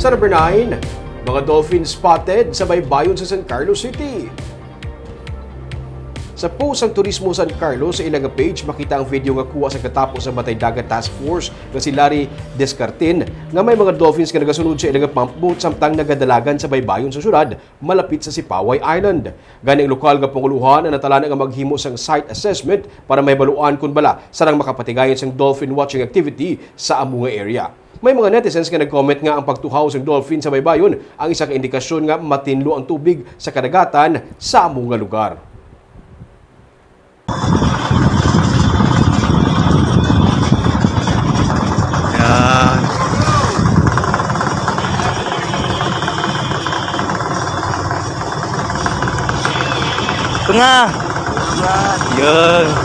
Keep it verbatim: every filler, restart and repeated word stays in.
Sa number nine, mga dolphin spotted sa baybayon sa San Carlos City. Sa post sang Turismo San Carlos sa ila nga page, makita ang video nga kuha sa katapo sa Batay Dagat Task Force nga si Larry Descartin nga may mga dolphins nga nagasunod sa ila nga pump boat samtang nagadalagan sa baybayon sa syudad malapit sa Sipaway Island. Gani ang lokal nga panguluhan ang natalana nga maghimo sang site assessment para mahibaluan kon bala sarang makapatigayon sang dolphin watching activity sa amo nga area. May mga netizens nga nag-comment nga ang pagtuhaw sang dolphin sa baybayon ang isa ka indikasyon nga matinlo ang tubig sa kadagatan sa amo nga lugar. Yan. Ito nga. Yan.